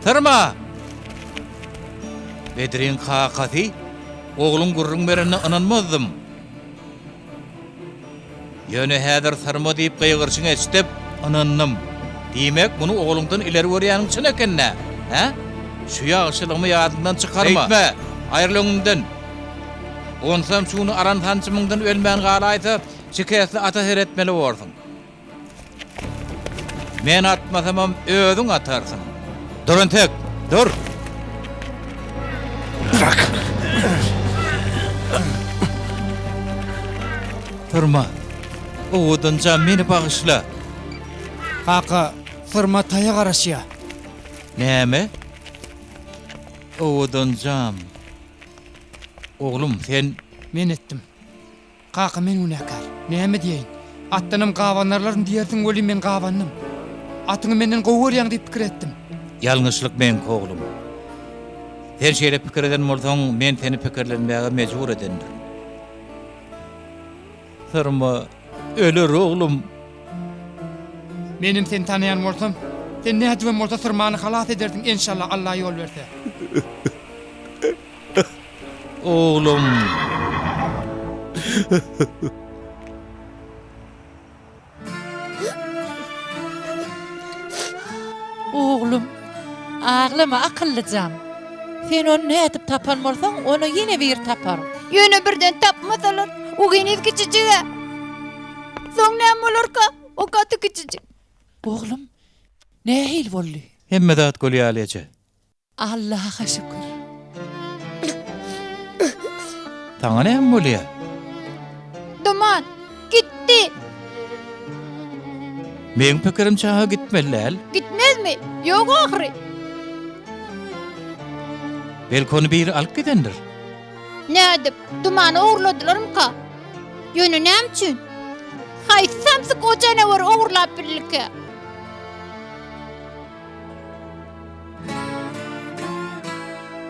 Syrma! Bedriň kakasy, ogluň gürrüň berenine ynanmazdym. Ýöne häzir syrma diýip gygyryşyňy eşidip, ynandym. Diýmek, muny ogluňdan ileri görýäniň çyn eken-dä, hä? Şu ýagşylygymy ýadyňdan çykarma. Beýtme! Aýryl öňümden! Onsam şu gün aran sanjymyňdan ölmän galaýsa, şikesli ata seretmeli borsuň. Men atmasamam özüň atarsyň. Dur entek, dur! Bırak! Syrma, owadanjam meni bagyşla. Kaka, Syrma taýa garaşýa. Näme? Owadanjam. Oglum, sen. Men etdim. Kaka men günäkär. Näme diýeýin? Atdanam gabanarlaryn diýersiň welin men gabandym. Atyňy menden gowy görýäň diýip pikir etdim. Ýalňyşlyk meňki oglum. Sen şeýle pikir eden bolsaň men seni pikirlenmäge mejbur edendirin. Syrma öler oglum. Menem seni tanaýan bolsam, sen nädibem bolsa syrmany halas ederdiň enşalla Alla ýol berse. Oglum. Oglum, aglama akyllyjam. Sen ony nädip tapan bolsaň, ony ýene biri tapar. Ýöne birden tapmasalar, o heniz kiçijig-ä. Soň näme bolarka? O gaty kiçijik. Oglum, nähili boldy? Hemme zat gül ýaly eje. Allaha şükür. Saňa näme bolýar? Duman gitdi. Meň pikirimçe ha gitmeli däl. Gitmezmi? Ýok ahyry. Belki ony biri alyp gidendir. Nädip? Dumany ogurladylarmyka? Ýöne näme üçin? Haýsy samsyk o janawary ogurlap bildikä?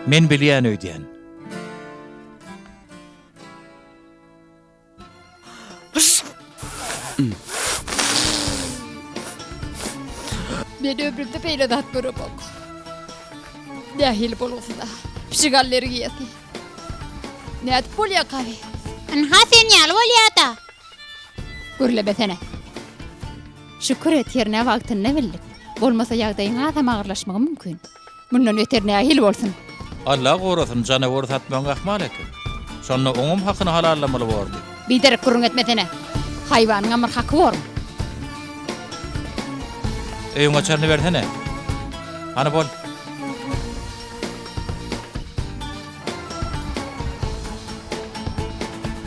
Men bilýän öýdýän. Men ömrümde beýle zat göremok. Nähili bolgusyz-a, pişik allergiýasy. Nädip bolýarka bi? Ynha sen ýaly bolýa-da. Gürlemesene. Şükür et, hernä wagtynda bildik. Bolmasa ýagdaýyň hasam agyrlaşmagy mümkin. Mundan beter nähili bolsun? Alla gorasyn, janawar satmagyň ahmal eken. Şonda oňam hakyny halallamaly bordy. Biderek gürrüň etmesene. Haýwanyňam bir haky bormy? Öýüň açaryny bersene. Hany bol.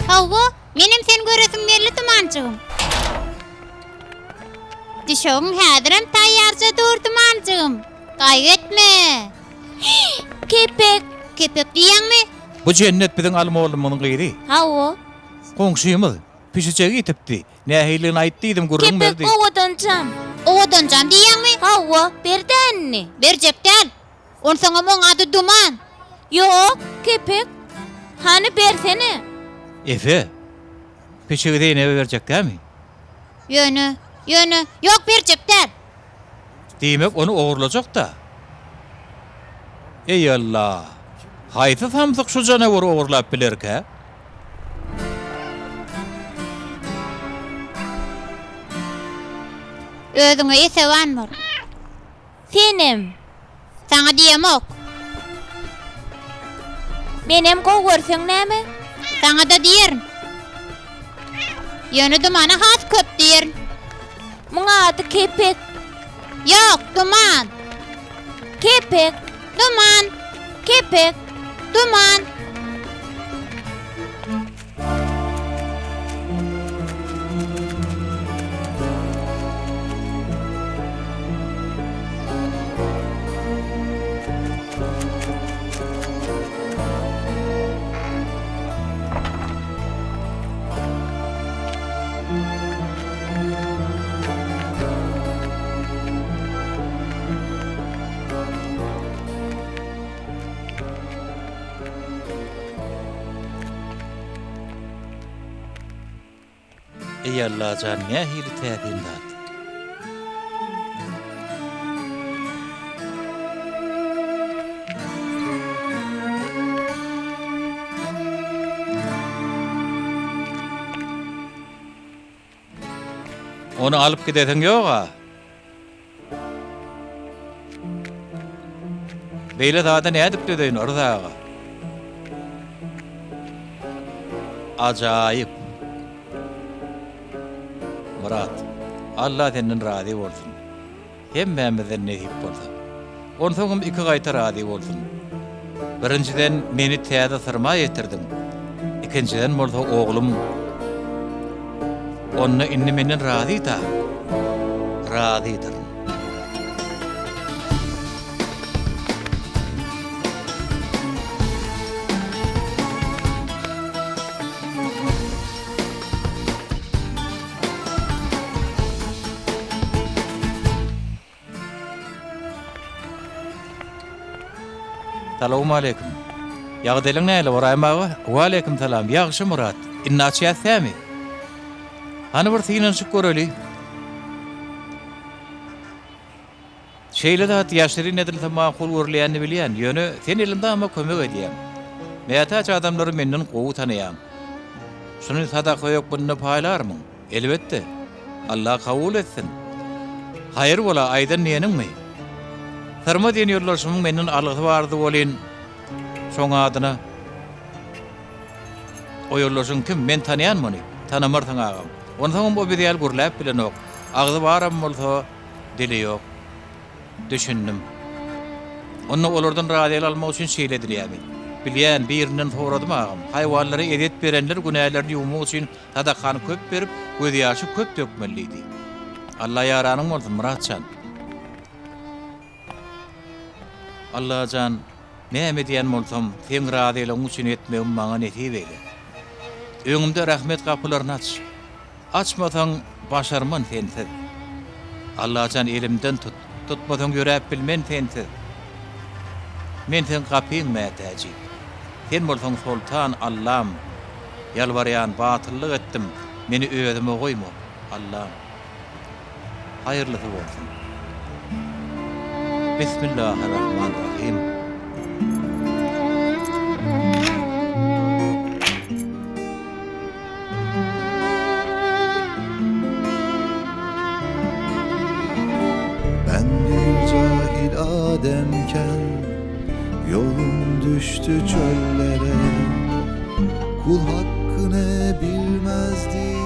Hawa, menem seni göresim geldi Dumanjygym. Düşegiň häzirem taýýarja dur Dumanjygym. Gaýgy etme. Kepek. Kepek diýýäňmi? Bu Jennet biziň Aly mollumyzyň gyzy. Hawa. Goňşymyz. Pişijegi ýitipdi. Nähililigini aýt diýdim, gürrüň berdi. Kepek owadanjam. Owadanjam diýýäňmi? Hawa, ber-dä indi. Berjek däl. Onsoňam oň ady Duman. Ýok, Kepek. Hany bersene. Efe, pişigi Zeýnebe berjek dämi? Ýöne, ýöne, ýok berjek däl. Diýmek, ony ogurlajak-da. Eý, Alla! Haýsy samsyk şu janawary ogurlap bilerkä? Özüňe esewan bol. Senem. Saňa diýemok. Menem gowy görseň näme? Saňa-da diýerin. Ýöne Dumana has köp diýerin. Muň ady Kepek. Ýok, Duman. Kepek. Duman. Kepek. Duman. Eý Allajan nähili täsin zat. Ony alyp gidesiň ýog-a? Beýle zada nädip dözeýin, Yrza aga? Ajaýyp. Myrat, Alla senden razy bolsun. Hemmämizden nesip bolsa. Onsoňam iki gaýta razy bolsun. Birinjiden meni täze syrma ýetirdiň. Ikinjiden bolsa oglum Onda indi menden razy-da? Razydyryn. Salowmaleýkim. Ýagdaýlaň nähili, Ybraýym aga? Waleýkim salam. Ýagşy, Myrat. Indi açýas dämi? Hany bir synanyşyp göreli. Şeýle zat ýaşyryn edilse makul görülýänini bilýän, ýöne sen elmydama kömek edýäň. Mätäç adamlary menden gowy tanaýaň. Şuny sadaka hökmünde paýlarmyň? Elbetde. Allah kabul etsin. Haýyr bola, aýdan diýeniňmi? Syrma diýen ýoldaşymyň menden algysy bardy welin, şoň adyna. O ýoldaşyň kim? Men tanaýan muny. Tanamarsyň agam. Onsoňam o biz ýaly gürläp bilenok. Agzy baram bolsa, dili ýok. Düşündim. Onda olardan razylyk almak üçin şeýle edilýärmi? Bilýän, birinden soradym agam. Haýwanlara ezýet berenler günälerini ýuwmak üçin sadakany köp berip, gözýaşy köp dökmeli diýdi. Alla ýaranyň bolsun, Myrat jan. Allajan, näme edýän bolsam, Seň razylygyň üçin etmegimi maňa nesip eýle. Öňümde rahmet gapylaryny aç. Açmasaň, başarman sensiz. Allajan elimden tut, tutmasaň ýöräp bilmen sensiz. Men seň gapyň mätäji. Sen bolsaň soltan, Allam. Ýalbarýan, batyllyk etdim, meni özüme goýma, Allam. Haýyrlysy bolsun. Bismillahirrahmanirrahim. Ben bir cahil ademken Yolum düştü çöllere Kul hakkını bilmezdim.